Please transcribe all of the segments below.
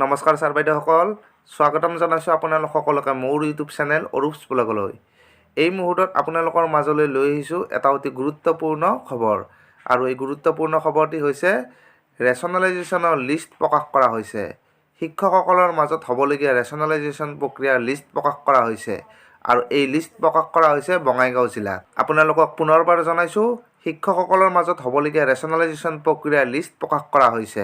নমস্কাৰ ছাৰ বাইদেউসকল, স্বাগতম জনাইছোঁ আপোনালোক সকলোকে মোৰ ইউটিউব চেনেল অৰূপছ ব্লগলৈ। এই মুহূৰ্তত আপোনালোকৰ মাজলৈ লৈ আহিছোঁ এটা অতি গুৰুত্বপূৰ্ণ খবৰ আৰু এই গুৰুত্বপূৰ্ণ খবৰটি হৈছে ৰেচনেলাইজেশ্যনৰ লিষ্ট প্ৰকাশ কৰা হৈছে। শিক্ষকসকলৰ মাজত হ'বলগীয়া ৰেচনেলাইজেশ্যন প্ৰক্ৰিয়াৰ লিষ্ট প্ৰকাশ কৰা হৈছে আৰু এই লিষ্ট প্ৰকাশ কৰা হৈছে বঙাইগাঁও জিলাত। আপোনালোকক পুনৰবাৰ জনাইছোঁ, শিক্ষকসকলৰ মাজত হ'বলগীয়া ৰেচনেলাইজেশ্যন প্ৰক্ৰিয়াৰ লিষ্ট প্ৰকাশ কৰা হৈছে।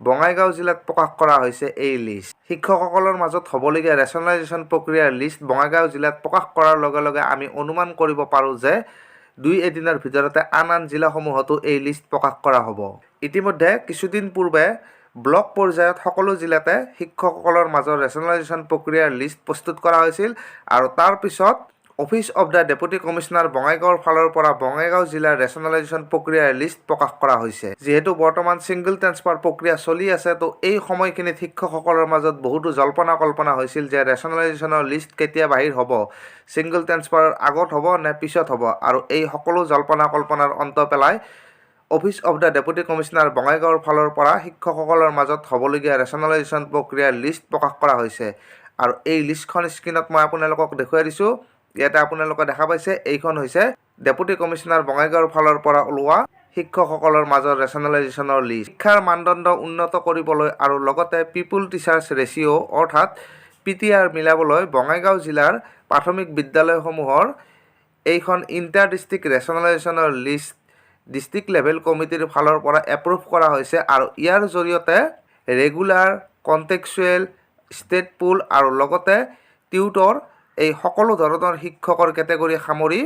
বঙাইগাঁও জিলাত প্ৰকাশ কৰা হৈছে এই লিষ্ট। শিক্ষকসকলৰ মাজত হ'বলগীয়া ৰেচনেলাইজেশ্যন প্ৰক্ৰিয়াৰ লিষ্ট বঙাইগাঁও জিলাত প্ৰকাশ কৰাৰ লগে লগে আমি অনুমান কৰিব পাৰোঁ যে দুই এদিনৰ ভিতৰতে আন আন জিলাসমূহতো এই লিষ্ট প্ৰকাশ কৰা হ'ব। ইতিমধ্যে কিছুদিন পূৰ্বে ব্লক পৰ্যায়ত সকলো জিলাতে শিক্ষকসকলৰ মাজৰ ৰেচনেলাইজেশ্যন প্ৰক্ৰিয়াৰ লিষ্ট প্ৰস্তুত কৰা হৈছিল আৰু তাৰ পিছত Office of the Deputy Commissioner, বঙাইগাঁৱৰ ফালৰ পৰা বঙাইগাঁও জিলাৰ ৰেচনেলাইজেশ্যন প্ৰক্ৰিয়াৰ লিষ্ট প্ৰকাশ কৰা হৈছে। যিহেতু বৰ্তমান ছিংগল ট্ৰেন্সফাৰ প্ৰক্ৰিয়া চলি আছে, তো এই সময়খিনিত শিক্ষকসকলৰ মাজত বহুতো জল্পনা কল্পনা হৈছিল যে ৰেচনেলাইজেশ্যনৰ লিষ্ট কেতিয়া বাহিৰ হ'ব, ছিংগল ট্ৰেন্সফাৰৰ আগত হ'ব নে পিছত হ'ব। আৰু এই সকলো জল্পনা কল্পনাৰ অন্ত পেলাই Office of the Deputy Commissioner, বঙাইগাঁৱৰ ফালৰ পৰা শিক্ষকসকলৰ মাজত হ'বলগীয়া ৰেচনেলাইজেশ্যন প্ৰক্ৰিয়াৰ লিষ্ট প্ৰকাশ কৰা হৈছে। আৰু এই লিষ্টখন স্ক্ৰীণত মই আপোনালোকক দেখুৱাই দিছোঁ। ইয়াতে আপোনালোকে দেখা পাইছে, এইখন হৈছে ডেপুটি কমিছনাৰ, বঙাইগাঁৱৰ ফালৰ পৰা ওলোৱা শিক্ষকসকলৰ মাজৰ ৰেচনেলাইজেশ্যনৰ লিষ্ট। শিক্ষাৰ মানদণ্ড উন্নত কৰিবলৈ আৰু লগতে পিপুল টিচাৰ্ছ ৰেচিঅ' অৰ্থাৎ পিটিআৰ মিলাবলৈ বঙাইগাঁও জিলাৰ প্ৰাথমিক বিদ্যালয়সমূহৰ এইখন ইণ্টাৰ ডিষ্ট্ৰিক্ট ৰেচনেলাইজেশ্যনৰ লিষ্ট ডিষ্ট্ৰিক্ট লেভেল কমিটিৰ ফালৰ পৰা এপ্ৰুভ কৰা হৈছে। আৰু ইয়াৰ জৰিয়তে ৰেগুলাৰ, কণ্ট্ৰেকচুৱেল, ষ্টেট পুল আৰু লগতে টিউটৰ, এই সকলো ধৰণৰ শিক্ষকৰ কেটেগৰী সামৰি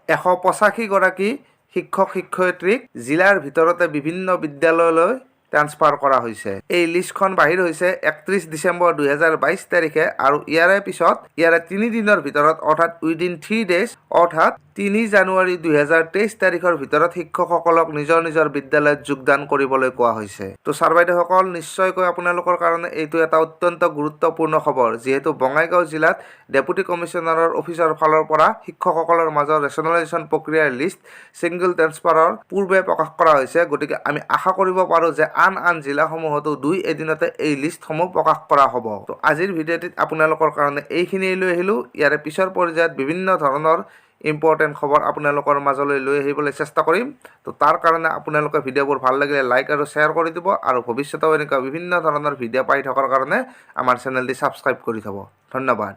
185গৰাকী শিক্ষক শিক্ষয়িত্ৰীক জিলাৰ ভিতৰতে বিভিন্ন বিদ্যালয়লৈ ট্ৰান্সফাৰ কৰা হৈছে। এই লিষ্টখন বাহিৰ হৈছে 31 ডিচেম্বৰ 2022 তাৰিখে আৰু ইয়াৰে পিছত ইয়াৰে 3 দিনৰ ভিতৰত, অৰ্থাৎ উইদিন 3 ডেইজ, অৰ্থাৎ 3 জানুৱাৰী 2023 তাৰিখৰ ভিতৰত শিক্ষকসকলক নিজৰ নিজৰ বিদ্যালয়ত যোগদান কৰিবলৈ কোৱা হৈছে। তো ছাৰ বাইদেউসকল, নিশ্চয়কৈ আপোনালোকৰ কাৰণে এইটো এটা অত্যন্ত গুৰুত্বপূৰ্ণ খবৰ। যিহেতু বঙাইগাঁও জিলাত ডেপুটি কমিছনাৰৰ অফিচৰ ফালৰ পৰা শিক্ষকসকলৰ মাজৰ ৰেচনেলাইজেশ্যন প্ৰক্ৰিয়াৰ লিষ্ট ছিংগল ট্ৰেন্সফাৰৰ পূৰ্বে প্ৰকাশ কৰা হৈছে, গতিকে আমি আশা কৰিব পাৰোঁ যে আন আন জিলাসমূহতো দুই এদিনতে এই লিষ্টসমূহ প্ৰকাশ কৰা হ'ব। তো আজিৰ ভিডিঅ'টিত আপোনালোকৰ কাৰণে এইখিনিয়ে লৈ আহিলোঁ। ইয়াৰে পিছৰ পৰ্যায়ত বিভিন্ন ধৰণৰ ইম্পৰ্টেণ্ট খবৰ আপোনালোকৰ মাজলৈ লৈ আহিবলৈ চেষ্টা কৰিম। তো তাৰ কাৰণে আপোনালোকে ভিডিঅ'বোৰ ভাল লাগিলে লাইক আৰু শ্বেয়াৰ কৰি দিব আৰু ভৱিষ্যতেও এনেকুৱা বিভিন্ন ধৰণৰ ভিডিঅ' পাই থকাৰ কাৰণে আমাৰ চেনেলটি ছাবস্ক্ৰাইব কৰি থ'ব। ধন্যবাদ।